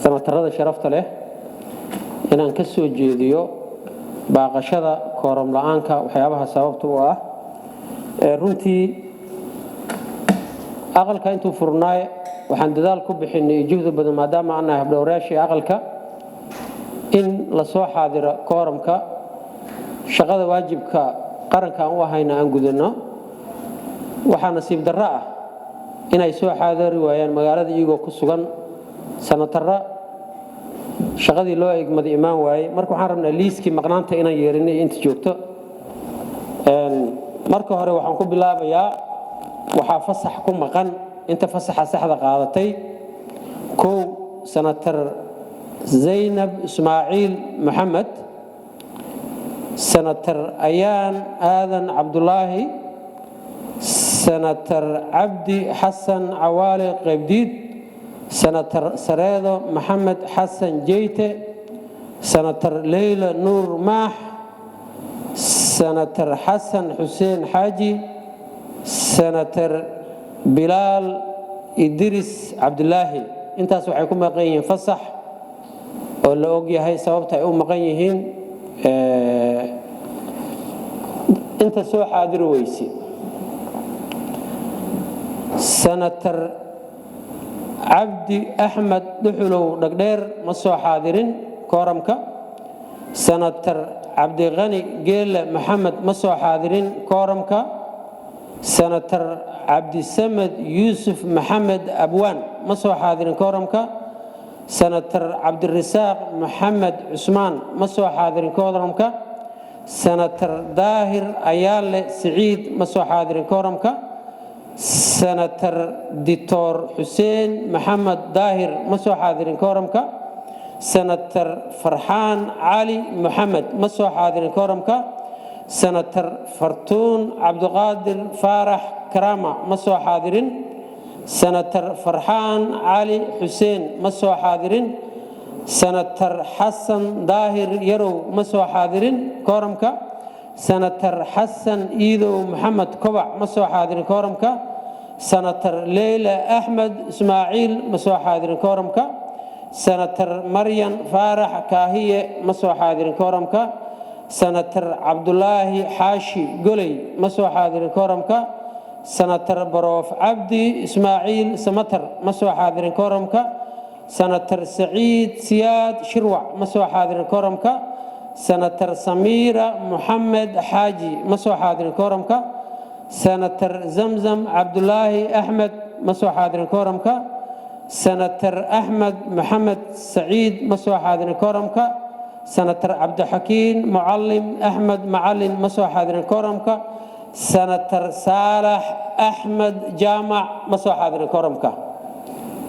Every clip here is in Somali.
Senatarada sharafta leh inaan ka soo jeediyo baaqashada kooram la'aanka, waxyaabaha sababta u ah. Runtii aqalka intuu furnaay waxaan dadaal ku bixinay juhdi badan, maadaama aan nahay habdhowrayaashii aqalka, in lasoo xaadiro kooramka, shaqada waajibka qaranka aan u ahayna aan gudanno. Waxaa nasiib darro ah inay soo xaadiri waayaan magaalada iyagoo ku sugan sanatara shaqadii loo egmaday imaan waaye. Marka waxaan rabnaa liiskii maqnaanta inaan yeerinay inta joogto. Marka hore waxaan ku bilaabayaa waxaa fasax ku maqan inta fasaxa saxda qaadatay. Kow, Senator Zaynab Ismaaciil Maxamed, Senator Ayaan Aadan Cabdulaahi, Senator Cabdi Xasan Cawaale Qaybdiid, Senator Sareedo Maxamed Xasan Jeyte, Senator Leyla Nuur Maax, Senator Xasan Xuseen Xaaji, Senator Bilaal Idris Cabdulaahi. Intaas waxay ku maqan yihiin fasax oo la og yahay sababta ay u maqan yihiin. Inta soo xaadiri weyse: Senator Cabdi Axmed Dhuxulow Dhagdheer ma soo xaadirin kooramka. Senator Cabdiqani Geele Maxamed ma soo xaadirin kooramka. Senator Cabdisamed Yuusuf Maxamed Abwaan ma soo xaadirin kooramka. Senator Cabdirasaaq Maxamed Cusmaan ma soo xaadirin kooramka. Senator Daahir Ayaale Siciid ma soo xaadirin kooramka. Senator Doctor Xuseen Maxamed Daahir ma soo xaadirin kooramka. Senator Farxaan Cali Maxamed ma soo xaadirin kooramka. Senator Fartuun Cabdiqaadir Faarax Karama ma soo xaadirin. Senator Farxaan Cali Xuseen ma soo xaadirin. Senator Xasan Daahir Yarow ma soo xaadirin kooramka. Senator Xasan Iidow Maxamed Kobac ma soo xaadirin kooramka. Senator Leyla Axmed Ismaaciil ma soo xaadirin kooramka. Senator Maryan Faarax Kaahiye ma soo xaadirin kooramka. Senator Cabdulaahi Xaashi Goley ma soo xaadirin kooramka. Senator Prof Cabdi Ismaaciil Samatar ma soo xaadirin kooramka. Senator Saciid Siyaad Shirwac ma soo xaadirin kooramka. Senator Samiira Moxamed Xaaji ma soo xaadirin kooramka. Senator Zamzam Cabdulaahi Axmed ma soo xaadirin kooramka. Senator Axmed Maxamed Saciid ma soo xaadirin kooramka. Senator Cabdixakiin Mucalim Axmed Macalin ma soo xaadirin kooramka. Senator Saalax Axmed Jaamac ma soo xaadirin kooramka.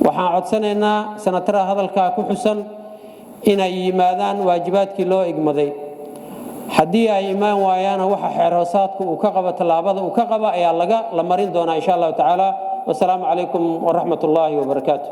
Waxaan codsanaynaa senatarada hadalkaa ku xusan inay yimaadaan waajibaadkii loo igmaday. Haddii ay imaan waayaana, waxa xeer hoosaadku uu ka qabo, tallaabada uu ka qaba ayaa laga la marin doonaa, insha Allahu tacaala. Wasalaamu calaykum waraxmat ullaahi wabarakaatu.